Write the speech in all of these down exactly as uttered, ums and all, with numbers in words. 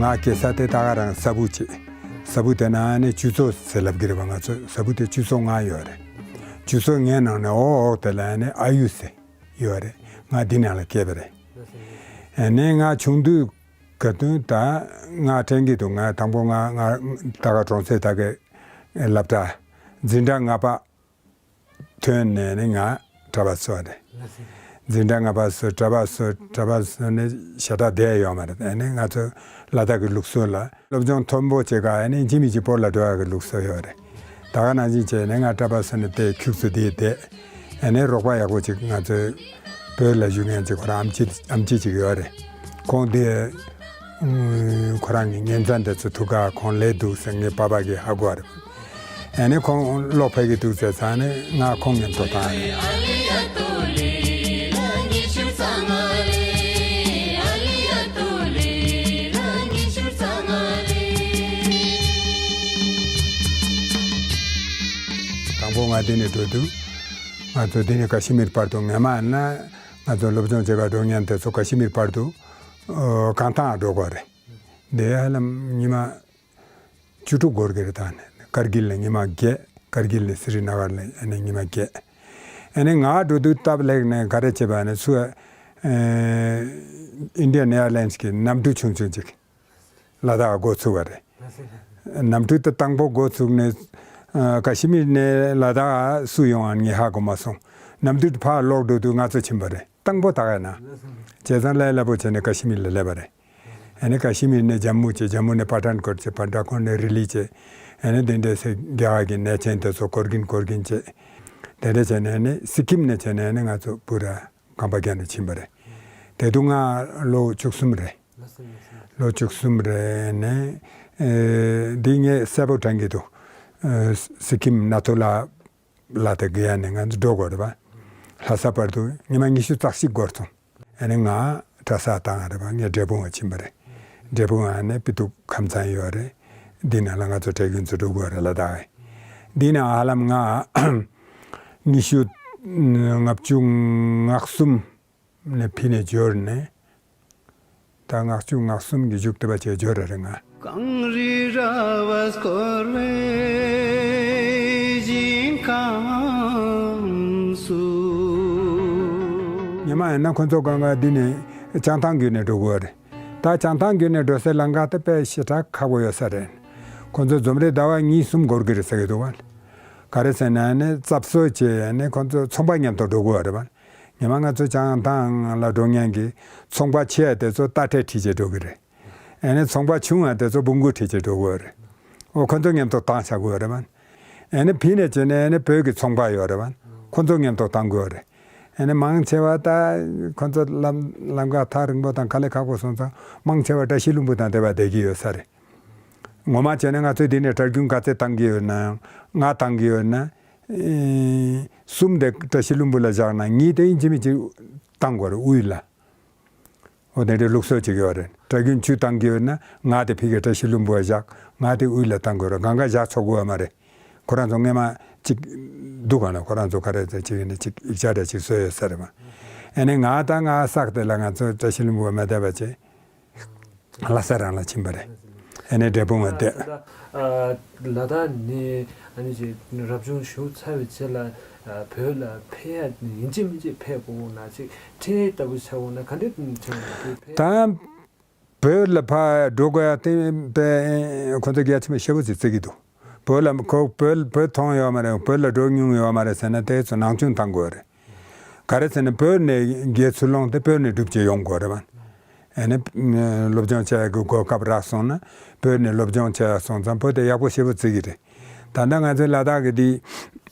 ང་སྐྱེས་ས་དེ་ད་ག་རང་ས་བུ་ཅིག་ས་བུ་དེ་ནང་ནས་ཆུ་མཚོ་ཟེར་ལབ་ཀྱི་རེད་པ། ང་ཚོ་ས་བུ་དེ་ཆུ་མཚོ་ལྔ་ཡོད་རེད། ཆུ་མཚོ་ལྔའི་ནང་ནས་འོག་འོག་དེ་ལ་ནི་ཨ་ཡུ་ཟེར་ཡོད་རེད། ང་འདི་ནང་ལ་སྐྱེས་པ་རེད། ཨ་ནི་ང་ཆུང་དུས་ག་དུས་ད་ང་དྲན་གྱི་འདུག་ང་དང་པོ་ང་ང་ད་ག་གྲོང་གསེབ་ད་གའི་སློབ་གྲྭ་འཛིན་གྲྭ་ལྔ་པ་ཐོན་ནས་ནི་ང་གྲྭ་པ་བཟོས་རེད། འཛིན་གྲྭ་ལྔ་པ་བཟོས། གྲྭ་པ་བཟོས། གྲྭ་པ་བཟོས་ནས་ཞེ་དྲག་བསྡད་ཡོད་མ་རེད། ཨ་ནི་ང་ཚོ་ལ་དྭགས་ཀྱི་ལུགས་སྲོལ་ལ་སློབ་སྦྱོང་མཐོན་པོ་བྱེད་ག་ཨ་ནི་ཡིན་གཅིག་མིན་གཅིག་སྤོ་ལོ་འགྲོ་ཡག་གི་ལུགས་སྲོལ་ཡོད་རེད། ད་ག་ནང་བཞིན་བྱས་ནས་ང་གྲྭ་པ་བཟོས་ནས་བསྡད། ཁྱུག་ཙམ་འདིར་བསྡད། ཨ་ནི་རོགས་པ་ཡག་པོ་ཅིག་ང་ཚོའི་བོད་ལ་བཞུགས་མཁན་ཅིག་ཁོ་རང་ཨམ་ཆི་ཨམ་ཆི་ཅིག་ཡོད་རེད། ཁོང་དེ་ཁོ་རང་གི་ཉེ་ཚན་དེ་ཚོ་ཐུག་ག་ཁོང་ལས་འདུག་ཟེར་ངའི་པ་ཕ་གིས་ཧ་གོ་བ་རེད། ཨ་ནི་ཁོང་ལོག་ཕེབས་ཀྱི་འདུག་ཟེར་ཙང་ནི་ང་ཁོང་མཉམ་དུ་བཏང་རེད། དང་པོ་ང་འདི་ནས་འགྲོ་དུས་ང་ཚོ་འདི་ནས་ཀ་ཤི་མིར་བར་དུ་ངས་མ་ན་ང་ཚོ་སློབ་སྦྱོང་བྱེད་ག་འགྲོ་མཁན་དེ་ཚོ་ཀ་ཤི་མིར་བར་དུ་གང་ཐང་འགྲོ་དགོས་རེད། འདི་ཧ་ལམ་ཉི་མ་བཅུ་དྲུག་འགོར་གི་རེད། ད་ནི་ཀར་གིལ་ལ་ཉི་མ་བརྒྱད། ཀར་གིལ་ནས་སི་རི་ན་གར་ལ་ཨ་ནི་ཉི་མ་བརྒྱད། ཨ་ནི་ང་འགྲོ་དུས་སྟབས་ལེགས་ནས་ག་རེ་བྱས་པ་ནི་ཚུར་ཨིན་ཌི་ཡན་ཨེར་ལའིན་གྱི་གནམ་གྲུ་ཆུང་ཆུང་ཅིག་ལ་དྭགས་འགོ་ཚུགས་པ་རེད། གནམ་གྲུ་དེ་དང་པོ་འགོ་ཚུགས་ནས་ཀ་ཤི་མིར་ནས་ལ་དྭགས་སུ་ཡོང་ཨ་ངས་ཧ་གོ་མ་སོང་། གནམ་གྲུ་དེ་ཕར་ལོག་འགྲོ་དུས་ང་ཚོ་ཕྱིན་པ་རེད། དང་པོ་ད་ག་ན་བྱས་ཙང་ལས་སླ་པོ་བྱས་ནས་ཀ་ཤི་མིར་ལ་སླེབས་པ་རེད། ཨ་ནི་ཀ་ཤི་མིར་ནས་ཇམ་མུ་བྱས། ཇམ་མུ་ནས་པ་ཐན་ཀོཊ་བྱས། པ་ཐན་ཀོཊ་ནས་རི་ལི་བྱས། ཨ་ནི་དེ་འདྲ་སེ་རྒྱ་གར་གྱི་གནས་ཆེན་དེ་ཚོ་སྐོར་གིན་སྐོར་གིན་བྱས། དེ་འདྲ་བྱས་ནས་ཨ་ནི་སི་ཀིམ་ནས་བྱས་ནས་ཨ་ནི་ང་ཚོ་པུ་ར་གམ་པ་རྒྱ་ནས་ཕྱིན་པ་རེད། དེ་དུས་ང་ལོ་བཅུ་གསུམ་རེད། ལོ་བཅུ་གསུམ་རེད་ནས། ཨེ་འདི་ངས་གསལ་པོ་དྲན་གྱི་འདུག་ཨེ་སི་ཀིམ་ན་ཐུ་ལ་ལ་དེ་གི་ཡ་ནས་ང་ཚོ་འགྲོ་དགོས་རེད་པ། ལྷ་ས་བར་དུ་ཉི་མ་ཉི་ཤུ་རྩ་གཅིག་འགོར་སོང་། ཨ་ནི་ང་གྲྭ་ས་བཏང་རེད་པ། ངས་འབྲས་སྤུངས་ལ་ཕྱིན་པ་རེད། འབྲས་སྤུངས་ཨ་ནི་པི་ཏུ་ཁམས་ཚན་ཡོད་རེད། འདི་ནང་ལ་ང་ཚོ་གྲྭ་རྒྱུན་ཚོ་འགྲོ་དགོས་རེད་ལ་ད། འདི་ནས་ཧ་ལམ་ང་ཉི་ཤུ་ལྔ་བཅུ་ང་གསུམ་ནས་ཕི་ནས་འབྱོར་ནས། ད་ལྔ་བཅུ་ང་གསུམ་གྱི་མཇུག་དེ་བ་བྱས་འབྱོར་ར་རེད་ང་། གངས་རི་ར་བས་བསྐོར་བའི་ཞིང་ཁམས་སུ། ཉི་མ་ཡིན་ན་ཁོ་ཚོ་གང་ག་འདི་ནས་བྱང་ཐང་བརྒྱུད་ནས་འགྲོ་དགོས་རེད། ད་བྱང་ཐང་བརྒྱུད་ནས་འགྲོ་སའི་ལམ་ཁ་དེ་དཔེ་ཞེ་དྲག་ཁག་པོ་ཡོད་ས་རེད། ཁོ་ཚོ་འཛོམས་རེས་ཟླ་བ་གཉིས་གསུམ་འགོར་གི་རེད་ཟེར་གི་འདུག་བ། ག་རེ་ཟེར་ན་ནི་རྩབ་གསོལ་བྱས་ནས་ཁོ་ཚོ་ཚོང་པ་མཉམ་དུ་འགྲོ་དགོས་པ་རེད་པ། ཉི་མ་ང་ཚོ་བྱང་ཐང་ལ་འགྲོ་མཁན་གྱི་ཚོང་པ་ཆེ་བ་དེ་ཚོ་རྟ་ཁྲལ་ཁྲིད་བྱས་འགྲོ་གི་རེད། ཨ་ནི་ཚོང་པ་ཆུང་བ་དེ་ཚོ་བོང་གུ་ཁྲིད་བྱས་འགྲོ་དགོས་པ་རེད། འོ་ཁོ་ཚོ་མཉམ་དུ་བཏང་བྱ་དགོས་པ་རེད་པ། ཨ་ནི་ཕི་ནས་བྱས་ནས་ཨ་ནི་བོད་ཀྱི་ཚོང་པ་ཡོད་རེད་པ། ཁོ་ཚོ་མཉམ་དུ་བཏང་དགོས་པ་རེད། ཨ་ནི་མང་ཆེ་བ་ད་ཁོ་ཚོ་ལམ་ལམ་ཁ་ཐག་རིང་པོ་དང་དཀའ་ལས་ཁག་པོ་སོང་ཙང་མང་ཆེ་བ་བཀྲ་ཤིས་ལྷུན་པོ་དང་དེ་བ་བསྡད་ཀྱི་ཡོད་ས་རེད། ངོ་མ་བྱས་ན་ང་ཚོས་འདི་ནས་གྲྭ་རྒྱུན་ག་ཚད་བཏང་གི་ཡོད་ན་ཡང་། ང་བཏང་གི་ཡོད་ན། ཨེ་གསུམ་དེ་བཀྲ་ཤིས་ལྷུན་པོ་ལ་བཞག་ན་གཉིས་དེ་ཡིན་གཅིག་མིན་གཅིག་བཏང་དགོས་རེད་དབུས་ལ། འོ་དེ་འདྲའི་ལུགས་སྲོལ་ཅིག་ཡོད་རེད། གྲྭ་རྒྱུན་བཅུ་བཏང་གི་ཡོད་ན་ང་དེ་ཕ་གིར་བཀྲ་ཤིས་ལྷུན་པོ་ལ་བཞག་ང་དེ་དབུས་ལ་བཏང་དགོས་རེད། གང་ག་བཞག་ཆོག་གི་ཡོད་མ་རེད། ཁོ་རང་ཚོ་སྔས་མ་ཅིག་འདུག་ག་ན་ཁོ་རང་ཚོ་ག་རེ་ཟེར་ཅིག་ནས་ཅིག་ཡིག་ཆ་འདྲ་ཅིག་བཟོས་ཡོད་ས་རེད་མ། ཨ་ནི་ང་ད་ང་བསགས་དེ་ལ་ང་ཚོ་བཀྲ་ཤིས་ལྷུན་པོ་མ་བསྡད་པ་བྱས། ལྷ་ས་རང་ལ་ཕྱིན་པ་རེད། ཨ་ནི་འབྲས་སྤུངས་ལ་བསྡད། ད་ལྟ་ལ་དྭགས་ནས་ཨ་ནི་ཅིག་རབ་བྱུང་ཞུགས་ཚར་བའི་རྗེས་ལ་བོད་ལ་ཕེབས་ཡ་ཡིན་གཅིག་མིན་གཅིག་ཕེབས་དགོས་ན་ཅིག་ཁྲལ་ལྟ་བུ་ཆགས་འོང་ན་ག་འདྲ་ཆགས་འོང་ན་ཕེབས། ད་བོད་ལ་ཕར་འགྲོ་དགོས་ཡ་དེ་དཔེ་ཁོ་ཚོ་རྒྱ་ཆེན་པོ་ཞེ་པོ་ཅིག་བརྩི་གི་འདུག་བོད་ལ་ཁོ་བོད་བོད་མཐོང་ཡོད་མ་རེད། བོད་ལ་འགྲོ་མྱོང་ཡོད་མ་རེད་ཟེར་ན་དེ་ཚོ་ནང་སྐྱོན་བཏང་དགོས་རེད། ག་རེ་ཟེར་ན་བོད་ནས་དགེ་ཚུལ་སློང་དེ་བོད་ནས་སྒྲུབ་བྱེད་ཡོང་དགོས་རེད་པ། ཨ་ནི་སློབ་སྦྱོང་བྱེད་ཡག་གི་གོ་སྐབས་རག་སོང་ན་བོད་ནས་སློབ་སྦྱོང་བྱེད་ཡག་སོང་ཙང་བོད་དེ་ཡག་པོ་ཞེ་པོ་བརྩི་གི་རེད། ད་ལྟ་ང་ཚོའི་ལ་དྭགས་ཀྱི་དེ་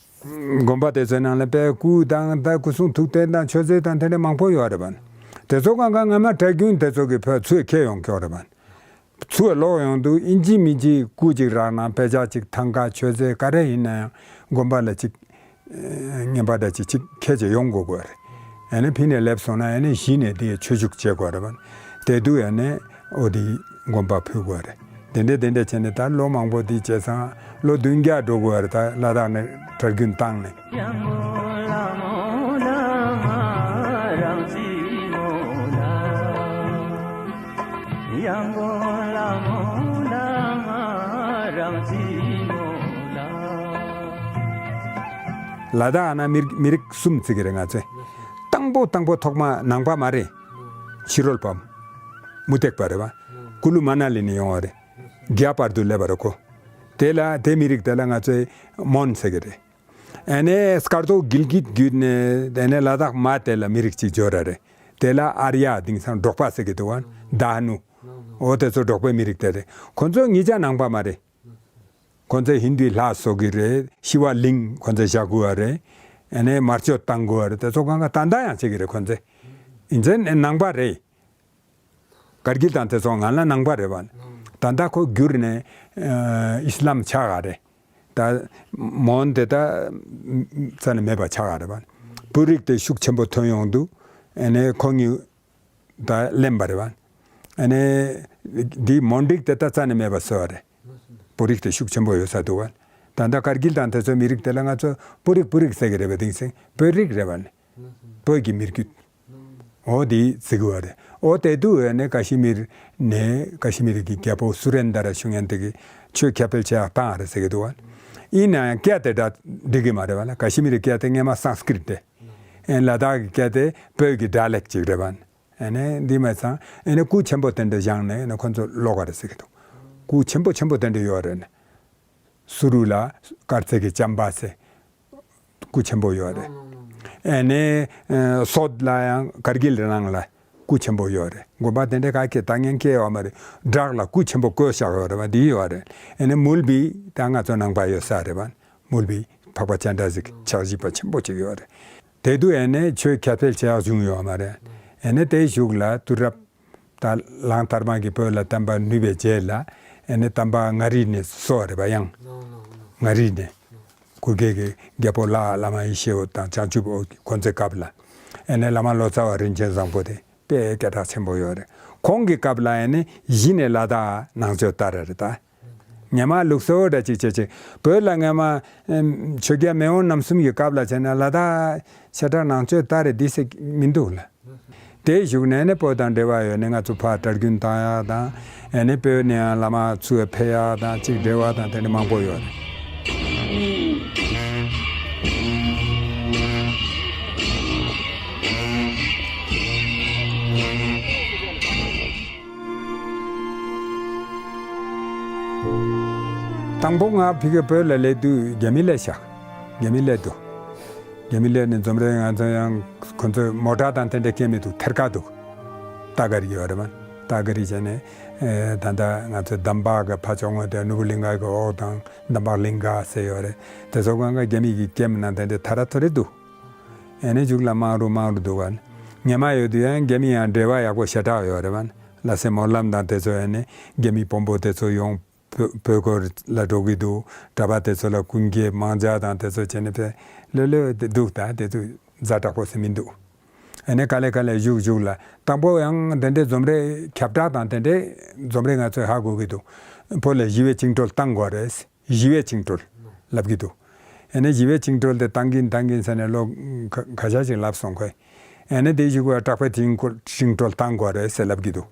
དགོན་པ་དེ་ཚོའི་ནང་ལ་དཔེ་སྐུ་དང་ད་སྐུ་གསུང་ཐུགས་རྟེན་དང་མཆོད་རྫས་དང་དེ་འདྲ་མང་པོ་ཡོད་རེད་པ། དེ་ཚོ་གང་ག་སྔ་མ་གྲྭ་རྒྱུན་དེ་ཚོ་གི་བོད་ཚུར་འཁྱེར་ཡོང་ཀྱོག་རེད་པ། ཚུར་ལོག་ཡོང་དུས་ཨིན་ཅི་མིན་ཅི་སྐུ་ཅིག་རག་ན་དཔེ་ཆ་ཅིག་ཐང་ཀ་མཆོད་རྫས་ག་རེ་ཡིན་ན་ཡང་དགོན་པ་ལ་ཅིག་རྔན་པ་འདྲ་ཅིག་ཅིག་ཁྱེར་བྱས་ཡོང་དགོས་དགོས་རེད། ཨ་ནི་ཕི་ནས་སླེབས་སོང་ན་ཨ་ནི་གཞི་ནས་དེ་ཆོས་ཞུགས་བྱེད་དགོས་རེད་པ། དེ་དུས་ཨ་ནི་ཨོ་དེ་དགོན་པ་ཕུལ་དགོས་རེད། དེ་འདྲས་དེ་འདྲས་བྱས་ནས་ད་ལོ་མང་པོ་དེ་བྱས་ཙང་ལོ་བདུན་བརྒྱ་འགྲོ་དགོས་རེད། ད་ལ་དྭགས་ནས་གྲྭ་རྒྱུན་བཏང་ནས། ཡང་གོ་ལ་མོ་ལ་ང་རང་ཅི་མོ་ལ། ལ་དྭགས་ན་མི་རིགས་མི་རིགས་གསུམ་བརྩི་གི་རེད་ང་ཚོས། དང་པོ་དང་པོ་ཐོག་མ་ནང་པ་མ་རེད། ཕྱི་རོལ་པ། མུ་སྟེགས་པ་རེད་བ། ཀུ་ལུ་མ་ན་ལི་ནས་ཡོང་བ་རེད། རྒྱ་བར་དུ་སླེབས་པ་རེད་ཁོ། དེ་ལ་དེ་མི་རིགས་དེ་ལ་ང་ཚོས་མོན་ཟེར་གི་རེད། ཨ་ནི་སྐར་ཚོགས་གིལ་གིད་བརྒྱུད་ནས་དེ་ནས་ལ་དྭགས་མ་དེ་ལ་མི་རིགས་གཅིག་འབྱོར་ར་རེད། དེ་ལ་ཨར་ཡ་དེང་སང་འབྲོག་པ་ཟེར་གི་འདུག་བ། དཱ་ནུ། འོ་དེ་ཚོ་འབྲོག་པའི་མི་རིགས་དེ་རེད། ཁོ་ཚོ་ངེད་ཅག་ནང་པ་མ་རེད། ཁོ་ཚོས་ཧིན་དུའི་ལྷ་གསོལ་གི་རེད། ཤི་བ་ལིང་ཁོ་ཚོས་བཞག་དགོས་བ་རེད། ཨ་ནི་དམར་མཆོད་བཏང་དགོས་བ་རེད། དེ་ཚོ་གང་ག་ད་ལྟ་ཡང་བྱེད་གི་རེད་ཁོ་ཚོས། ཡིན་ཚེ་ནང་པ་རེད། ཀར་གིལ་དང་དེ་ཚོ་ང་ལ་ནང་པ་རེད་བ། ད་ལྟ་ཁོ་བསྒྱུར་ནས་ཨ་ཨི་སི་ལམ་ཆགས་ག་རེད། ད་མོན་དེ་ད་རྩ་ནས་མེད་པ་ཆགས་ག་རེད་བ། བོད་རིགས་དེ་ཤུགས་ཆེན་པོ་ཐོན་ཡོང་དུས་ཨ་ནི་ཁོ་གཉིས་ད་གླེན་པ་རེད་བ། ཨ་ནི་འདི་མོན་རིགས་དེ་ད་རྩ་ནས་མེད་པ་བཟོས་པ་རེད། བོད་རིགས་དེ་ཤུགས་ཆེན་པོ་ཡོད་ས་འདུག་བ། ད་ལྟ་ཀར་གིལ་དང་དེ་ཚོའི་མི་རིགས་དེ་ལ་ང་ཚོ་བོད་རིགས་བོད་རིགས་ཟེར་གི་རེད་བ། དེང་སང་བོད་རིགས་རེད་བ་ནི། བོད་ཀྱི་མི་རྒྱུད། འོ་དེ་བརྩི་གི་བ་རེད། འོ་དེ་དུས་ཨ་ནི་ཀ་ཤི་མིར་ནས་ཀ་ཤི་མིར་གྱི་རྒྱལ་པོ་སུ་རེན་དར་ཞུ་མཁན་དེ་གི་ཆོས་ཁྱབ་སྤེལ་བྱེད་ཡག་བཏང་རེད་ཟེར་གི་འདུག་བ། ཡིན་ན་ཡང་སྐད་དེ་འདྲ་འགྲིག་གི་མ་རེད་བ་ལ། ཀ་ཤི་མིར་སྐད་དེ་སྔས་མ་སཾ་སྐྲྀཏ་དེ། ཨེ་ལ་དྭགས་ཀྱི་སྐད་དེ་བོད་ཀྱི་ཌའི་ལེག་ཅིག་རེད་བ། ཨ་ནི་འདི་མ་ཚང་ཨ་ནི་སྐུ་ཆེན་པོ་དེ་འདྲ་བཞེངས་ནས་ཨ་ནི་ཁོ་ཚོ་ལོག་ག་རེད་ཟེར་གི་འདུག་སྐུ་ཆེན་པོ་ཆེན་པོ་དེ་འདྲ་ཡོད་རེད་ནི། སུ་རུ་ལ་དཀར་རྩེ་གི་ལྕམ་པ་ཟེར། སྐུ་ཆེན་པོ་ཡོད་རེད། ཨེ་ནས་ཨེ་སོད་ལ་ཡང་ཀར་གིལ་རི་ནང་ལ་སྐུ་ཆེན་པོ་ཡོད་རེད། དགོན་པ་དེ་འདྲའི་ག་གེ་ད་ངན་སྐྱེ་ཡོད་མ་རེད། བྲག་ལ་སྐུ་ཆེན་པོ་བརྐོས་བཞག་ཡོད་རེད་བ། འདི་ཡོད་རེད། ཨེ་ནས་མུལ་བི་ད་ང་ཚོ་ནང་པ་ཡོད་ས་རེད་བ། མུལ་བི་འཕགས་པ་སྤྱན་རས་གཟིགས་ཕྱག་བཞི་པ་ཆེན་པོ་གཅིག་ཡོད་རེད། དེ་དུས་ཨེ་ནས་ཆོས་ཁྱབ་སྤེལ་བྱེད་ཡག་བྱུང་ཡོད་མ་རེད། ཨེ་ནས་དེའི་གཞུག་ལ་དུས་རབས་ད་གླང་དར་མ་གིས་བོད་ལ་བསྟན་པ་ནུས་པའི་རྗེས་ལ་ཨེ་ནས་བསྟན་པ་མངའ་རིས་ནས་གསོལ་བ་རེད་པ། ཡང་མངའ་རིས་ནས་གུ་གེ་གི་རྒྱལ་པོ་ལ་བླ་མ་ཡེ་ཤེས་འོད་དང་བྱང་ཆུབ་འོད་ཀྱི་ཁོང་ཚོའི་སྐབས་ལ་ཨེ་ནས་བླ་མ་ལོ་ཙཱ་བ་རིན་ཆེན་བཟང་པོ་དེ་དཔེ་སྐད་གྲགས་ཆེན་པོ་ཡོད་རེད། ཁོང་གི་སྐབས་ལ་ཨེ་ནས་གཞི་ནས་ལ་དྭགས་ནང་ཆོས་དར་རེད་ད། ཉི་མ་ལུགས་སྲོལ་འདྲ་ཅིག་བྱེད་ཅིག་བོད་ལ་སྔ་མ་ཨེམ་ཆོས་རྒྱལ་མེས་དབོན་རྣམ་གསུམ་གྱི་སྐབས་ལ་བྱས་ན་ལ་དྭགས་ཤ་ཁྲག་ནང་ཆོས་དར་རེད་འདི་ཟེར་མི་འདུག་ལ། དེའི་གཞུག་ནས་ནི་བོད་དང་འབྲེལ་བ་ཡོད་ནས་ང་ཚོ་ཕར་གྲྭ་རྒྱུན་བཏང་ཡག་དང་ཨེ་ནི་བོད་ནས་ཡང་བླ་མ་ཚུར་ཕེབས་ཡག་དང་ཅིག་འབྲེལ་བ་དང་དེ་འདྲ་མང་པོ་ཡོད་རེད། དང་པོ་ང་ཕ་གི་བོད་ལ་སླེབས་དུས་རྒྱ་མི་སླེབས་ཤག་རྒྱ་མི་སླེབས་འདུག་རྒྱ་མི་སླེབས་ནས་འཛོམས་རེས་ང་ཚོ་ཡང་ཁོ་ཚོས་མོ་ཊ་དང་དེ་འདྲ་སྐྱེལ་མི་འདུག་ཐེར་ཀ་འདུག་ཏ་ག་རི་ཡོད་རེད་མ། ཏ་ག་རི་བྱས་ནས་ཨེ་ད་ལྟ་ང་ཚོ་འདམ་བག་གི་ཕ་ཕྱོགས་ངོས་དེ་ནོར་བུ་གླིང་ག་གི་འོག་དང་འདམ་བག་གླིང་ག་ཟེར་ཡོད་རེད། དེ་ཚོ་སྒང་ག་རྒྱ་མི་གི་ཀེམ་ནང་དེ་འདྲ་ཐ་ར་ཐོ་རེ་འདུག་ཨེ་ནས་མཇུག་ལ་མང་རུ་མང་རུ་འདུག་བ། ཉི་མ་ཡོད་དུས་ཡང་རྒྱ་མི་ཡང་འབྲེལ་བ་ཡག་པོ་ཞེ་དྲག་ཡོད་རེད་བ། ལ་སེ་སྨོན་ལམ་དང་དེ་ཚོ་ཨེ་ནས་རྒྱ་མི་དཔོན་པོ་དེ་ཚོ་ཡོང་བོད་བོད་སྐོར་ལ་འགྲོ་གི་འདུག་གྲྭ་པ་དེ་ཚོ་ལ་སྐུ་འགྱེད་མང་ཇ་དང་དེ་ཚོ་བྱས་ནས་ཕེ་ལོས་ལོས་དེ་འདུག་ད་དེ་ཚོ་ཛ་དྲག་པོ་ཟེར་མི་འདུག་ཨེ་ནས་ག་ལེ་ག་ལེ་བཞུགས་བཞུགས་ལ་དང་པོ་ཡང་དེ་འདྲའི་འཛོམས་རེས་ཁྱབ་བསྒྲགས་དང་དེ་འདྲའི་འཛོམས་རེས་ང་ཚོས་ཧ་གོ་གི་འདུག་བོད་ལ་ཞི་བའི་བཅིངས་འགྲོལ་བཏང་དགོས་རེད། ཞི་བའི་བཅིངས་འགྲོལ་ལབ་ཀྱི་འདུག་ཨེ་ནས་ཞི་བའི་བཅིངས་འགྲོལ་དེ་བཏང་གིན་བཏང་གིན་ཟེར་ནས་ལོ་ཁ་ཁ་ཤས་ཤིག་ལབ་སོང་ཁོས། ཨེ་ནས་དེ་ཞུ་གི་དྲག་པོའི་བཅིངས་འགྲོལ་བཅིངས་འགྲོལ་བཏང་དགོས་རེད་ཟེར་ལབ་ཀྱི་འདུག་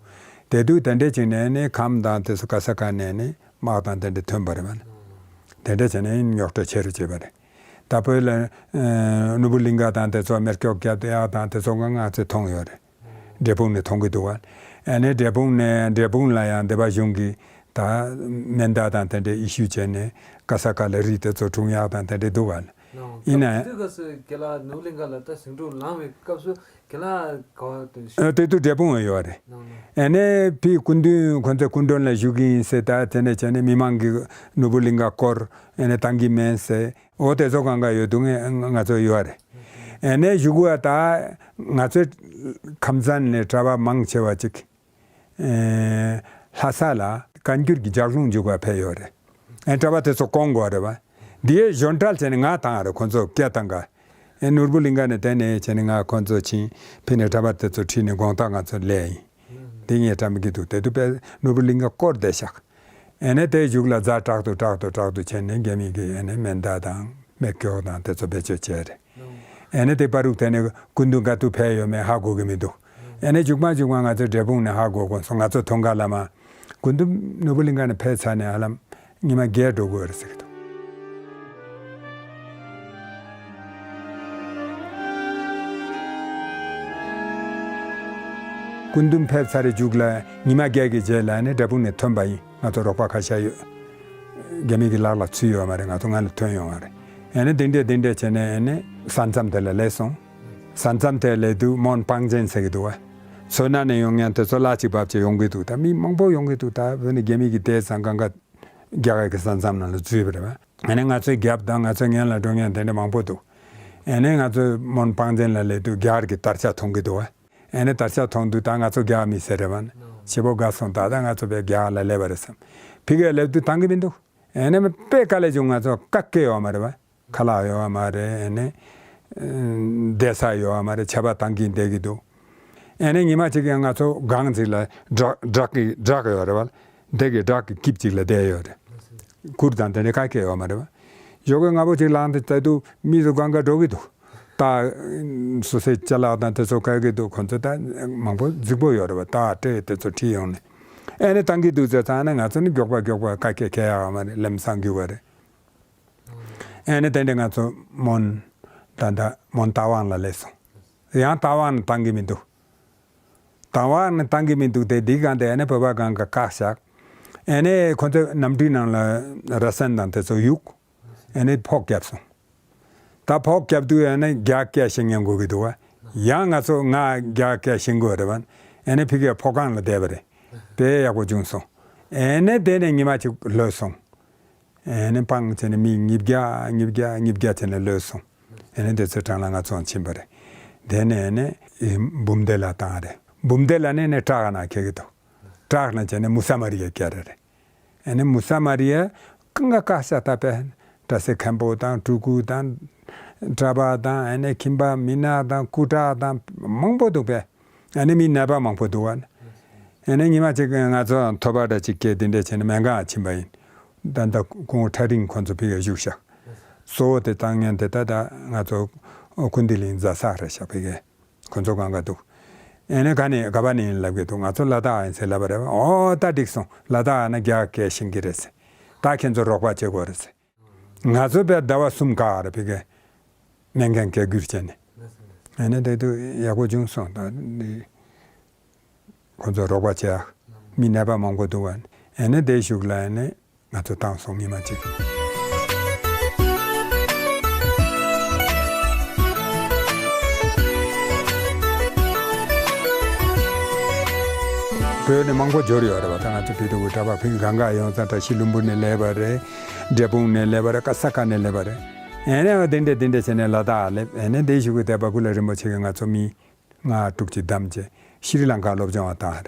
དེ་དུས་དེ་འདྲས་བྱས་ནས་ཨེ་ནས་ཁམས་དང་དེ་ཚོ་ག་ས་ག་ནས་ནས་དམག་དང་དེ་འདྲས་ཐོན་པ་རེད་བ། དེ་འདྲས་བྱས་ནས་རྙོག་དྲ་ཆེ་རུ་བྱས་པ་རེད། ད་བོད་ལ་ཨེ་ནོར་བུ་གླིང་ག་དང་དེ་ཚོ་མེ་སྒྱོགས་བརྒྱབ་ཡག་དང་དེ་ཚོ་ང་ང་ཚོས་མཐོང་ཡོད་རེད། འབྲས་སྤུངས་ནས་མཐོང་གི་འདུག་བ། ཨ་ནི་འབྲས་སྤུངས་ནས་འབྲས་སྤུངས་ལ་ཡང་སྡེ་པ་གཞུང་གིས་ད་མེ་མདའ་དང་དེ་འདྲའི་ཨི་ཤུ་བྱས་ནས་ག་ས་ག་ལ་རི་དེ་ཚོ་འཁྲུངས་ཡག་དང་དེ་འདྲའི་འདུག་བ། ཡིན་ན་ཡང་། དུས་སྐབས་སུ་རྒན་ལགས་ནོར་བུ་གླིང་ག་ལ་ད་ཟིང་འཁྲུག་ལངས་པའི་སྐབས་སུ་རྒན་ལགས་ག་བ་དུ་ཨ་དེ་དུས་འབྲས་སྤུངས་ཡོད་རེད། ཨ་ནི་ཕི་སྐུ་མདུན་ཁོང་ཚོའི་སྐུ་མགྲོན་ལ་བཞུགས་ཀྱི་ཡིན་ཟེར་ད་དེ་ནས་བྱས་ནས་མི་མང་གིས་ནོར་བུ་གླིང་ག་སྐོར་ཨ་ནི་བཏང་གི་མེད་ཟེར། འོ་དེ་ཚོ་གང་ག་ཡོད་འདུག་ང་ང་ཚོ་ཡོད་རེད། ཨེ་ནས་གཞུག་གུ་ད་ང་ཚོའི་ཁམས་ཚན་ནས་གྲྭ་པ་མང་ཆེ་བ་ཅིག་ཨེ་ལྷ་ས་ལ་བཀའ་འགྱུར་གྱི་ལྗགས་ལུང་འཇུག་པ་ཕེབས་ཡོད་རེད། ཨེ་གྲྭ་པ་དེ་ཚོ་སྐོང་དགོས་རེད་བ། འདིའི་གཞོན་གྲལ་བྱས་ནས་ང་བཏང་རེད། ཁོ་ཚོ་སྐད་བཏང་ག་ཨེ་ནོར་བུ་གླིང་ག་ནས་དེ་ནས་བྱས་ནས་ང་ཁོ་ཚོ་ཕྱིན་ཕི་ནས་གྲྭ་པ་དེ་ཚོ་ཁྲིད་ནས་དགོང་དག་ང་ཚོ་སླེབས་ཡིན། འདི་ངས་བཀྲ་མི་སྐྱིད་འདུག་དེ་དུས་དཔེ་ནོར་བུ་གླིང་ག་སྐོར་བསྡད་ཤག་ཨེ་ནས་དེའི་གཞུག་ལ་ཛ་དྲག་ཏུ་དྲག་ཏུ་དྲག་ཏུ་བྱས་ནས་རྒྱ་མི་གིས་ཨེ་ནས་མེ་མདའ་དང་མེ་སྒྱོགས་དང་དེ་ཚོ་བེད་སྤྱོད་བྱས་རེད། ཨེ་ནས་དེ་བར་དུ་དེ་ནས་སྐུ་མདུན་ག་དུས་ཕེབས་ཡོད་མེད་ཧ་གོ་གི་མི་འདུག་ཨ་ནི་མཇུག་མ་མཇུག་མ་ང་ཚོ་འབྲས་སྤུངས་ནས་ཧ་གོ་གོ་སོང་། ང་ཚོ་ཐང་ག་ལ་མ་སྐུ་མདུན་ནོར་བུ་གླིང་ག་ནས་ཕེབས་ཚར་ནས་ཧ་ལམ་ཉི་མ་བརྒྱད་འགྲོ་དགོས་རེད་ཟེར་གི་འདུག་སྐུ་མདུན་ཕེབས་ཚར་རེ་མཇུག་ལ་ཉི་མ་བརྒྱད་ཀྱི་རྗེས་ལ་ནི་འབྲས་སྤུངས་ནས་ཐོན་པ་ཡིན། ང་ཚོ་རོགས་པ་ཁ་ཤས་ཡོད། རྒྱ་མི་གི་ལག་ལ་ཚུད་ཡོད་མ་རེད། ང་ཚོ་ང་ལ་ཐོན་ཡོང་བ་རེད། ཨ་ནི་དེ་འདྲས་དེ་འདྲས་བྱས་ནས་ཨ་ནི་ས་མཚམས་དེ་ལ་སླེབས་སོང་། ས་མཚམས་དེ་སླེབས་དུས་མོན་པང་ཅན་ཟེར་གི་འདུག་བ། མཚོ་སྣ་ནས་ཡོང་མཁན་དེ་ཚོ་གླ་ཅིག་བབས་བྱས་ཡོང་གི་འདུག་ད་མི་མང་པོ་ཡོང་གི་འདུག་ད་བོད་ནས་རྒྱ་མི་གི་དེ་ཚང་གང་ག་རྒྱ་གར་གི་ས་མཚམས་ནང་ལ་འཛུལ་བ་རེད་བ། ཨ་ནི་ང་ཚོའི་རྒྱབ་དང་ང་ཚོའི་སྔོན་ལ་འགྲོ་མཁན་དེ་འདྲ་མང་པོ་འདུག་ཨ་ནི་ང་ཚོ་མོན་པང་ཅན་ལ་སླེབས་དུས་རྒྱ་གར་གི་དར་ཆ་མཐོང་གི་འདུག་བ། ཨ་ནི་དར་ཆ་མཐོང་དུས་ད་ང་ཚོ་རྒྱ་མི་ཟེར་རེད་བ། ནོ། བྱེད་པོ་དགའ་སོང་། ད་ད་ང་ཚོ་བས་རྒྱ་ལ་སླེབས་པ་རེད་བསམ། ཕ་གིར་སླེབས་དུས་བཏང་གི་མི་འདུག་ཨ་ནི་དཔེ་དཀའ་ལས་བྱུང་། ང་ཚོ་ཀ་ཀེ་ཡོད་མ་རེད་བ། ཁ་ལག་ཡོད་མ་རེད། ཨ་ནི་བསྡད་ས་ཡོད་མ་རེད། ཆར་པ་བཏང་གིན་བསྡད་ཀྱི་འདུག་ཨ་ནི་ཉི་མ་གཅིག་ཡང་ང་ཚོ་སྒང་ཅིག་ལ་བྲག་བྲག་གི་བྲག་ཡོད་རེད་བ། དེ་གི་བྲག་གི་དཀྱིལ་ཅིག་ལ་བསྡད་ཡོད་རེད། གུར་དང་དེ་འདྲ་ག་གེ་ཡོད་མ་རེད་བ། ཞོགས་ཀས་སྔ་པོ་ཅིག་ལངས་ཏེ་བལྟས་དུས་མི་ཚོ་སྒང་ག་འགྲོ་གི་འདུག་ད་སོ་སོའི་ཅ་ལག་དང་དེ་ཚོ་ག་གི་འདུག་ཁོ་ཚོ་ད་མང་པོ་རྫིག་པོ་ཡོད་རེད་བ། ད་སྤྲེལ་དེ་ཚོ་ཁྲིད་ཡོང་ནས་ཨ་ནི་བཏང་གི་འདུག་ཟེར་ཙང་ནས་ང་ཚོ་ནི་མགྱོགས་པ་མགྱོགས་པ་ག་གེ་ཁེལ་ཡག་མ་རེད། ལམ་སང་རྒྱུག་པ་རེད། ཨ་ནི་དེ་འདྲ་ང་ཚོ་མོན་ད་ད་མོན་རྟ་དབང་ལ་སླེབས་སོང་། ཡང་རྟ་དབང་ནས་བཏང་གི་མི་འདུག་རྟ་དབང་ནས་བཏང་གི་མི་འདུག་དེ་འདི་གང་དེ་ཨ་ནི་བོད་པ་གང་ག་བཀག་བཞག་ཨ་ནི་ཁོ་ཚོས་གནམ་གྲུའི་ནང་ལ་ར་སན་དང་དེ་ཚོ་གཡུག་ཨ་ནི་ཕོག་བརྒྱབ་སོང་། ད་ཕོག་བརྒྱབ་དུས་ཨ་ནི་རྒྱ་སྐད་བཤད་མཁན་དགོས་ཀྱི་འདུག་བ། ཡང་ང་ཚོ་ང་རྒྱ་སྐད་བཤད་དགོས་རེད་བ། ཨ་ནི་ཕ་གིར་ཕོ་སྒང་ལ་བསྡད་པ་རེད། དཔེ་ཡག་པོ་བྱུང་སོང་། ཨ་ནི་དེ་ནས་ཉི་མ་གཅིག་ལྷོད་སོང་། ཨེ་ནས་སྤང་བྱས་ནས་མི་ཉིས་བརྒྱ་ཉིས་བརྒྱ་ཉིས་བརྒྱ་བྱས་ནས་ལོས་སོང་། ཨེ་ནས་དེ་ཚོའི་གྲངས་ལ་ང་ཚོའང་ཕྱིན་པ་རེད། དེ་ནས་ཨེ་ནས་འབུམ་སྡེ་ལ་བཏང་རེད། འབུམ་སྡེ་ལ་ནས་ནས་བྲག་ན་ཁེལ་གི་འདུག་བྲག་ན་བྱས་ནས་མུ་ས་མ་རི་ཡ་བསྐྱལ་རེད། ཨེ་ནས་མུ་ས་མ་རི་ཡ་ཀང་ག་ཀ་ཤ་ད་པས་གྲྭ་སའི་མཁན་པོ་དང་སྤྲུལ་སྐུ་དང་གྲྭ་པ་དང་ཨེ་ནས་ཁྱིམ་པ་མི་ནག་དང་སྐུ་དྲག་དང་མང་པོ་འདུག་པས། ཨ་ནི་མི་ནད་པ་མང་པོ་འདུག་བ། ཨ་ནི་ཉི་མ་གཅིག་ང་ཚོ་ཐོབ་པ་འདྲ་གཅིག་སྐྱེས་དེ་འདྲ་བྱས་ནས་སྨན་ཁང་ཕྱིན་པ་ཡིན། ད་ལྟ་ཁོང་ཁྲ་རིང་ཁོང་ཚོ་ཕ་གིར་བཞུགས་ཤག་གཙོ་བོ་དེ་བཏང་མཁན་དེ་ད་ལྟ་ང་ཚོ་ཀུན་བདེ་གླིང་རྫ་ས་རེད་ཤག་ཕ་གིར་ཁོང་ཚོ་གང་ག་འདུག་ཨ་ནི་ག་ནས་ག་པ་ནས་ཡིན་ལབ་གི་འདུག་ང་ཚོ་ལ་དྭགས་ཡིན་ཟེར་ལབ་པ་རེད་བ། ཨོ་ད་འགྲིག་སོང་། ལ་དྭགས་ན་རྒྱ་སྐད་ཤེས་ཀྱི་རེད་ཟེར། ད་ཁྱེད་ཚོ་རོགས་པ་བྱེད་དགོས་རེད་ཟེར། ང་ཚོ་བས་ཟླ་བ་གསུམ་ག་རེ་ཕ་གིར་སྨན་ཁང་སྐད་སྒྱུར་བྱས་ནས། ཨ་ནི་དེ་དུས་ཡག་པོ་བྱུང་སོང་། ད་ནི་ཁོ་ཚོ་རོགས་པ་བྱས་ཨ། མི་ནད་པ་མང་པོ་འདུག་བ། ཨ་ནི་དེ་གཞུག་ལ་ཨ་ནི་ང་ཚོ་བཏང་སོང་ཉི་མ་གཅིག་བོད་ནས་མང་པོ་འབྱོར་ཡོད་རེད་བ། ད་ང་ཚོ་བོད་དུ་གྲྭ་པ་ཕིང་གང་ག་ཡོང་ཙང་བཀྲ་ཤིས་ལྷུན་པོ་ནས་སླེབས་པ་རེད། འབྲས་སྤུངས་ནས་སླེབས་པ་རེད། ག་ས་ག་ནས་སླེབས་པ་རེད། ཨེ་ནས་དེ་འདྲས་དེ་འདྲས་བྱས་ནས་ལ་དྭགས་སླེབས། ཨེ་ནས་དེ་གཞུག་གི་དེ་བ་ཀུ་ལ་རིན་པོ་ཆེ་གིས་ང་ཚོ་མི་ལྔ་དྲུག་ཅིག་བདམས་བྱས་ཤྲི་ལང་ཀ་སློབ་སྦྱོང་བ་བཏང་རེད།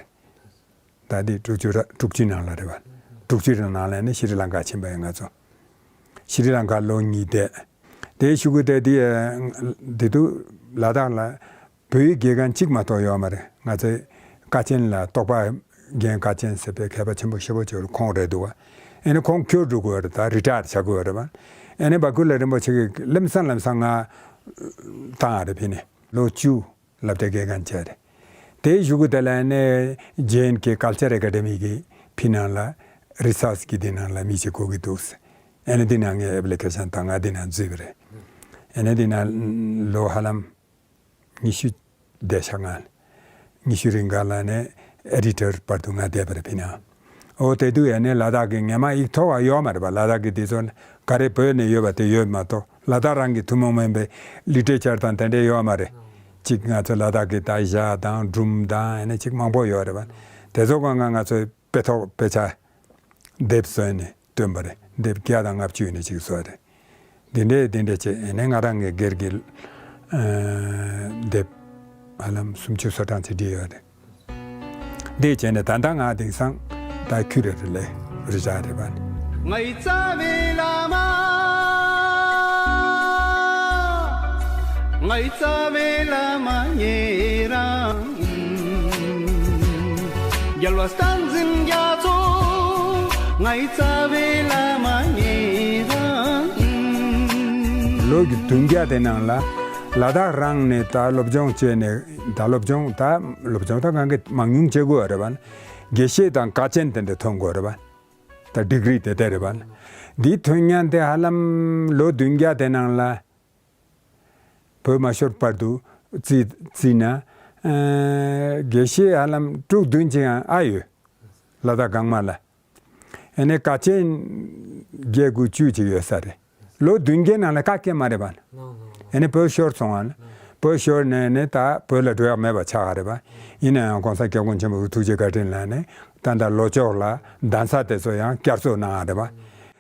ད་དེ་དྲུག་ཅུ་ར་དྲུག་ཅུའི་ནང་ལ་རེད་བ། དྲུག་ཅུའི་ནང་ལ་ནས་ཤྲི་ལང་ཀ་ཕྱིན་པ་ཡིན་ང་ཚོ། ཤྲི་ལང་ཀ་ལོ་གཉིས་བསྡད། དེ་གཞུག་གི་དེ་དེ་དེ་དུས་ལ་དྭགས་ལ། བོད་ཡིག་དགེ་རྒན་གཅིག་མ་གཏོགས་ཡོད་མ་རེད། ང་ཚོའི་ཀ་ཆེན་ལ་རྟོགས་པ་རྒན་ཀ་ཆེན་ཟེར་བའི་མཁས་པ་ཆེན་པོ་ཞེ་པོ་ཅིག་ཁོང་རེད་འདུག་བ། ཨེ་ནི་ཁོང་འཁྱུར་འགྲོ་དགོས་རེད། ད་རི་ཊ་ཡར་བྱ་དགོས་རེད་བ། ཨེ་ནི་བ་ཀུ་ལ་རིན་པོ་ཆེ་གིས་ལམ་སང་ལམ་སང་ང་བཏང་རེད་ཕ་གིར། ལོ་བཅུ་སློབ་གྲྭའི་དགེ་རྒན་བྱས་རེད། དེའི་གཞུག་གུ་དེ་ལ་ཨེ་ནི་ཇེ་ཨེན་ཀེ་ཀལ་ཅར་ཨེ་ཀ་ཌེ་མི་གི་ཕ་གི་ནང་ལ་རི་སར་ཆི་གི་དེ་ནང་ལ་མི་ཞིག་དགོས་ཀྱི་འདུག་ཟེར། ཨེ་ནི་དེ་ནང་ངས་ཨེབ་ལི་ཀེ་ཤན་བཏང་། ང་དེ་ནང་འཛུལ་བ་རེད། ཨེ་ནི་དེ་ནང་ལོ་ཧ་ལམ་ཉི་ཤུ་བསྡད་ཤག་ང་། ཉི་ཤུ་རིང་ག་ལ་ནས་ཨེ་ཌི་ཊར་བར་དུ་ང་བསྡད་པ་རེད་ཕ་གི་ནང་། འོ་དེ་དུས་ཨེ་ནས་ལ་དྭགས་ཀྱི་ངས་མ་ཡིག་ཐོག་བ་ཡོད་མ་རེད་པ། ལ་དྭགས་ཀྱི་དེ་ཚོ་ག་རེ་བོད་ནས་ཡོད་པ་དེ་ཡོད་མ་གཏོགས་ལ་དྭགས་རང་གི་ཐུན་མོང་མིན་པའི་ལི་ཊེ་ཆར་དང་དེ་འདྲས་ཡོད་མ་རེད། གཅིག་ང་ཚོ་ལ་དྭགས་ཀྱི་ད་ཞྭ་དང་སྒྲུང་དང་ཨེ་ནས་གཅིག་མང་པོ་ཡོད་རེད་པ། དེ་ཚོ་གང་ག་ང་ཚོས་དཔེ་ཐོག་དཔེ་ཆ་དེབ་བཟོས་ནས་བཏོན་པ་རེད། དེབ་བརྒྱ་དང་ལྔ་བཅུ་ནས་གཅིག་བཟོས་རེད། འདི་འདྲས་འདི་འདྲས་བྱས་ཨེ་ནས་ང་རང་གི་སྒེར་གྱི་ཨ་དེབ་ཧ་ལམ་སུམ་ཅུ་སོ་གྲངས་ཅིག་བྲིས་ཡོད་རེད། འདི་བྱས་ནས་ད་ལྟ་ང་དེང་སང་ད་ཁྱུ་རེ་རེ་ལས་རི་བྱ་རེད་པ། ངའི་རྩ་བའི་བླ་མ། ངའི་རྩ་བའི་བླ་མ་ཉེ་རང་། རྒྱལ་བ་བསྟན་འཛིན་རྒྱ་མཚོ། ངའི་རྩ་བའི་བླ་མ་ཉེ་རང་། ལོ་རྒྱུས་བདུན་བརྒྱ་དེ་ནང་ལ། ལ་དྭགས་རང་ནས་ད་སློབ་སྦྱོང་བྱས་ནས་ད་སློབ་སྦྱོང་ད་སློབ་སྦྱོང་ད་གང་གི་མང་ཉུང་བྱེད་དགོས་རེད་པ། དགེ་བཤེས་དང་དཀའ་ཆེན་དེ་འདྲ་ཐོན་དགོས་རེད་པ། ད་ཌིག་རི་དེ་དེ་རེད་པ། འདི་ཐོན་མཁན་དེ་ཧ་ལམ་ལོ་བདུན་བརྒྱ་དེ་ནང་ལ། བོད་མ་ཤོར་བར་དུ་བརྩིས་བརྩིས་ན། ཨ་དགེ་བཤེས་ཧ་ལམ་དྲུག་བདུན་ཅིག་ཨ་ཡོད། ལ་དྭགས་གང་མ་ལ། ཨ་ནི་དཀའ་ཆེན་བརྒྱད་དགུ་བཅུ་ཅིག་ཡོད་ས་རེད། ལོ་བདུན་བརྒྱད་ནང་ལ་ཀ་སྐད་མ་རེད་པ། ཨ་ནི་བོད་ཤོར་སོང་ཨ་ནི། བོད་ཤོར་ནས་ནི་ད་བོད་ལ་འགྲོ་ཡག་མེད་པ་ཆགས་ཀ་རེད་པ། ཡིན་ན་ཡང་གོང་ས་སྐྱབས་མགོན་ཆེན་པོ་ཐུགས་རྗེ་བཀའ་དྲིན་ལ་ནི་ད་ད་ལོ་ཅོག་ལ་གདན་ས་དེ་ཚོ་ཡང་བསྐྱར་གསོ་གནང་ཡག་རེད་པ།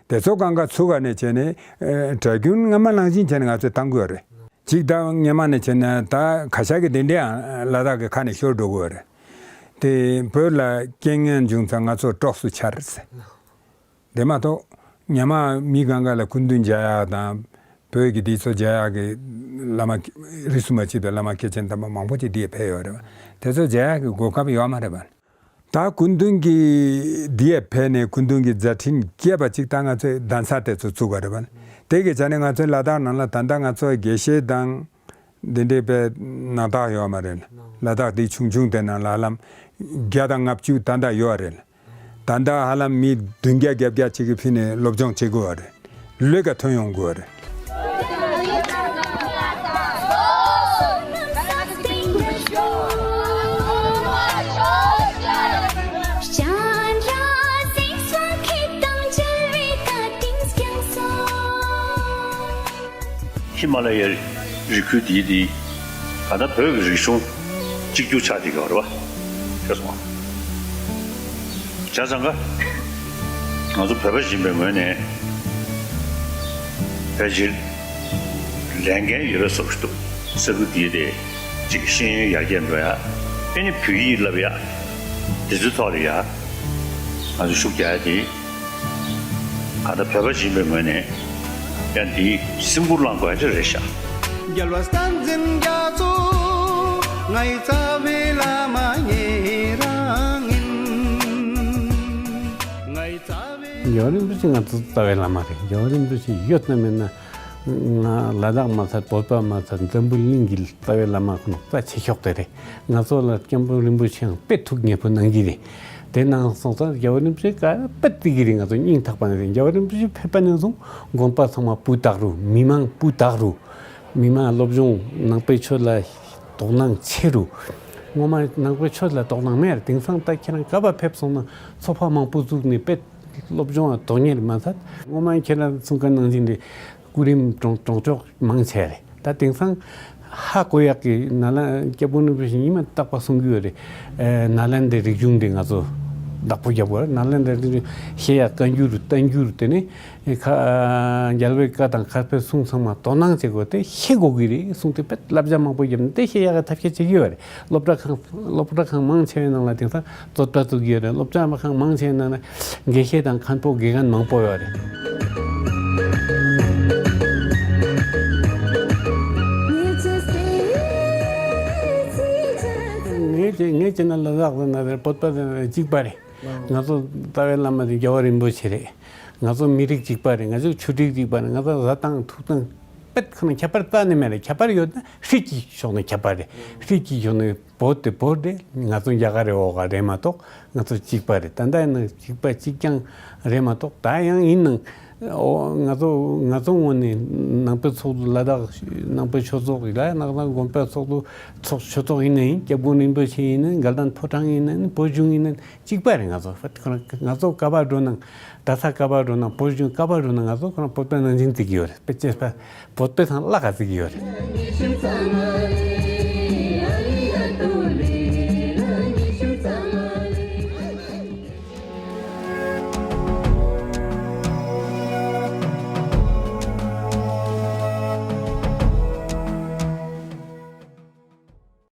དེ་ཚོ་གང་ག་ཚུགས་ཀ་ནས་བྱས་ནས་ཨེ་གྲྭ་རྒྱུན་སྔ་མ་ནང་བཞིན་བྱས་ནས་ང་ཚོས་བཏང་དགོས་རེད། གཅིག་ད་སྔ་མ་ནས་བྱས་ན་ད་ཁ་ཤས་ཀྱི་དེ་འདྲའི་ལ་དྭགས་ཀྱི་ཁ་ནས་ཤོར་འགྲོ་དགོས་རེད། དེ་བོད་ལ་རྐྱེན་ངན་བྱུང་ཙང་ང་ཚོ་གྲོགས་སུ་འཆར་ཟེར། དེ་མ་གཏོགས་སྔ་མ་མི་གང་ག་ལ་སྐུ་མདུན་མཇལ་ཡག་དང་བོད་ཀྱི་དེ་ཚོ་མཇལ་ཡག་གི་བླ་མ་རིས་སུ་མ་ཆད་པའི་བླ་མ་སྐྱེས་ཆེན་དམ་པ་མང་པོ་ཅིག་འདིར་ཕེབས་ཡོད་རེད་པ། དེ་ཚོ་མཇལ་ཡག་གི་གོ་སྐབས་ཡོད་མ་རེད་པ། ད་སྐུ་མདུན་གྱིས་འདིར་ཕེབས་ནས་སྐུ་མདུན་གྱི་མཛད་འཕྲིན་རྒྱས་པ་ཅིག་ད་ང་ཚོས་གདན་ས་དེ་ཚོ་བཙུགས་པ་རེད་པ། དེ་གི་ཆ་ནས་ང་ཚོའི་ལ་དྭགས་ནང་ལ་ད་ལྟ་ང་ཚོ་དགེ་བཤེས་དང་འདི་འདྲའི་དཔེ་སྣ་དག་ཡོད་མ་རེད། ལ་དྭགས་འདི་ཆུང་ཆུང་དེ་ནང་ལ་ཧ་ལམ་བརྒྱ་དང་ལྔ་བཅུ་ད་ལྟ་ཡོད་རེད། ད་ལྟ་ཧ་ལམ་མི་བདུན་བརྒྱ་བརྒྱད་བརྒྱ་ཅིག་གིས་ཕྱིན་ནས་སློབ་སྦྱོང་བྱེད་དགོས་པ་རེད། ལས་ཀ་ཐོན་ཡོང་དགོས་པ་རེད། ཧི་མ་ལ་ཡའི་རི་ཁུལ་འདིའི་འདི་ག་ད་བོད་ཀྱི་རིག་གཞུང་གཅིག་གྱུར་ཆགས་བསྡད་ཀྱི་ཡོད་རེད་པ། ཤེས་སོང་ང་། བྱས་ཙང་ཀ་ང་ཚོ་བོད་པ་ཡིན་པའི་ངོས་ནས་ཕལ་ཆེར་ལས་འགན་ཡོད་པའི་བཟོ་ཞིག་འདུག་ས་ཁུལ་འདིའི་དེ་གཅིག་ཤེས་ཡོན་ཡར་རྒྱས་འགྲོ་ཡ། ཨེ་ནི་བོད་ཡིག་བསླབ་ཡ། དེ་ཚོའི་ཐོག་ལ་ཡ་ང་ཚོ་ཤུགས་རྒྱག་ཡ་དེ། ད་ལྟ་བོད་པ་ཡིན་པའི་ངོས་ནས་ཡང་འདི་སེམས་ཁུར་བླངས་དགོས་ཡ་ཅིག་རེད་ཤག་རྒྱལ་བ་བསྟན་འཛིན་རྒྱ་མཚོ། ངའི་རྩ་བའི་བླ་མ་ཉེ་རང་ཡིན། ངའི་རྩ་བའི། རྒྱལ་བ་རིན་པོ་ཆེ་ང་ཚོ་རྩ་བའི་བླ་མ་རེད། རྒྱལ་བ་རིན་པོ་ཆེ་ཡོད་ན་མེད་ན། ང་ལ་དྭགས་མ་ཚད་བོད་པ་མ་ཚད་འཛམ་བུ་གླིང་གི་རྩ་བའི་བླ་མ་ཁོ་ན་རྩ་ཆེ་ཤོས་དེ་རེད། ང་ཚོ་ལ་སྐྱབས་མགོན་རིན་པོ་ཆེའང་དཔེ་ཐུགས་མཉེས་པོ་གནང་གི་རེད། དེ་ནང་སོང་ཙང་རྒྱལ་བ་རིན་པོ་ཆེ་ག་དཔེ་བརྩི་གི་རེད། ང་ཚོ་སྙིང་ཐག་པ་ནས་རེད། རྒྱལ་བ་རིན་པོ་ཆེ་ཕེབས་པ་ནས་བཟུང་དགོན་པ་ཚང་མ་སྤུས་དག་རུ། མི་མང་སྤུས་དག་རུ། མི་མང་སློབ་སྦྱོང་ནང་པའི་ཆོས་ལ་དོ་སྣང་ཆེ་རུ། སྔོན་མ་ནང་པའི་ཆོས་ལ་དོ་སྣང་མེད་རེད། དེང་སང་ད་ཁྱེད་རང་ག་པར་ཕེབས་སོང་ན་ཚོགས་པ་མང་པོ་བཙུགས་ནས་དཔེ་སློབ་སྦྱོང་ལ་དོ་གཉེར་མ་ཚད། སྔོན་མ་ཁྱེད་རང་གསུང་མཁན་ནང་བཞིན་རེད། སྐུ་རིམ་གྲོང་གྲོང་ཆོག་མང་ཆེ་རེད། ད་དེང་སང་ཧ་གོ་ཡག་གི་ནཱ་ལེནྡྲ་སྐྱབས་མགོན་རིན་པོ་ཆེ་ཉི་མ་རྟག་པར་གསུང་གི་ཡོད་རེད། ཨེ་ནཱ་ལེནྡྲའི་རིག་གཞུང་དེ་ང་ཚོ་བདག་པོ་རྒྱབ་དགོས་རེད། ནཱ་ལེནྡྲའི་རིག་གཞུང་བཤད་ཡག་བཀའ་འགྱུར་བསྟན་འགྱུར་དེ་ནི་ཨེ་ཁ་རྒྱལ་བའི་བཀའ་དང་མཁས་པའི་གསུང་ཚང་མ་དོ་སྣང་བྱེད་དགོས། དེ་ཤེས་དགོས་ཀྱི་རེད། གསུང་དེ་དཔེ་བསླབ་བྱ་མང་པོ་བརྒྱབ་ནས་དེ་ཤེས་ཡག་གི་ཐབས་ཤེས་བྱེད་ཀྱི་ཡོད་རེད། སློབ་གྲྭ་ཁང་སློབ་གྲྭ་ཁང་མང་ཆེ་བའི་ནང་ལ་དེང་སང་བཟོ་ལྟ་བཙུགས་ཀྱི་ཡོད་རེད། སློབ་གྲྭ་ཁང་མང་ཆེ་བའི་ནང་ལ་དགེ་བཤེས་དང་མཁན་པོ་དགེ་རྒན་མང་པོ་ཡོད་རེད། ངས་བྱས་ངས་བྱས་ན་ལ་དྭགས་ཟེར་ན་རེད། བོད་པ་ཟེར་ན་རེད། གཅིག་པ་རེད། ང་ཚོ་རྩ་བའི་བླ་མ་དེ་རྒྱལ་བ་རིན་པོ་ཆེ་རེད། ང་ཚོ་མི་རིགས་གཅིག་པ་རེད། ང་ཚོ་ཆོས་རིགས་གཅིག་པ་རེད། ང་ཚོ་བཟའ་སྟངས་འཐུང་སྟངས་དཔེ་ཁོ་ན་ཁྱད་པར་རྩ་ནས་མེད་རེད། ཁྱད་པར་ཡོད་ན་ཧྲིལ་གྱི་ཕྱོགས་ནས་ཁྱད་པར་རེད། ཧྲིལ་གྱི་ཕྱོགས་ནས་བོད་དེ་བོད་རེད། ང་ཚོ་རྒྱ་གར་རེད། འོ་ག་རེད་མ་གཏོགས་ང་ཚོ་གཅིག་པ་རེད། ད་ལྟ་ཡིན་ན་གཅིག་པ་གཅིག་རྐྱང་རེད་མ་གཏོགས། ད་ཡང་ཡིན་ནའང་འོ་ང་ཚོ་ང་ཚོ་ངོས་ནས་ནང་པའི་ཚོགས་འདུ་ལ་དྭགས་ནང་པའི་ཆོས་ཚོགས་ཡིན་ལ་ནང་དང་དགོན་པའི་ཚོགས་འདུ་ཚོགས་ཆོས་ཚོགས་ཡིན་ན་ཡིན། སྐྱབས་མགོན་རིན་པོ་ཆེ་ཡིན་ན་ཡིན། དགའ་ལྡན་ཕོ་བྲང་ཡིན་ན་ཡིན། བོད་གཞུང་ཡིན་ན་ཡིན། གཅིག་པ་རེད། ང་ཚོ་ང་ཚོ་ག་པར་འགྲོ་ནའང་། ད་ས་ག་པར་འགྲོ་ནའང་། བོད་གཞུང་ག་པར་འགྲོ་ནའང་། ང་ཚོ་ཁོ་རང་བོད་པའི་ནང་བཞིན་བརྩི་གི་ཡོད་རེད། དཔེ་ཆ་བོད་པའི་ཐང་བརླག་ག་བརྩི་གི་ཡོད་རེད།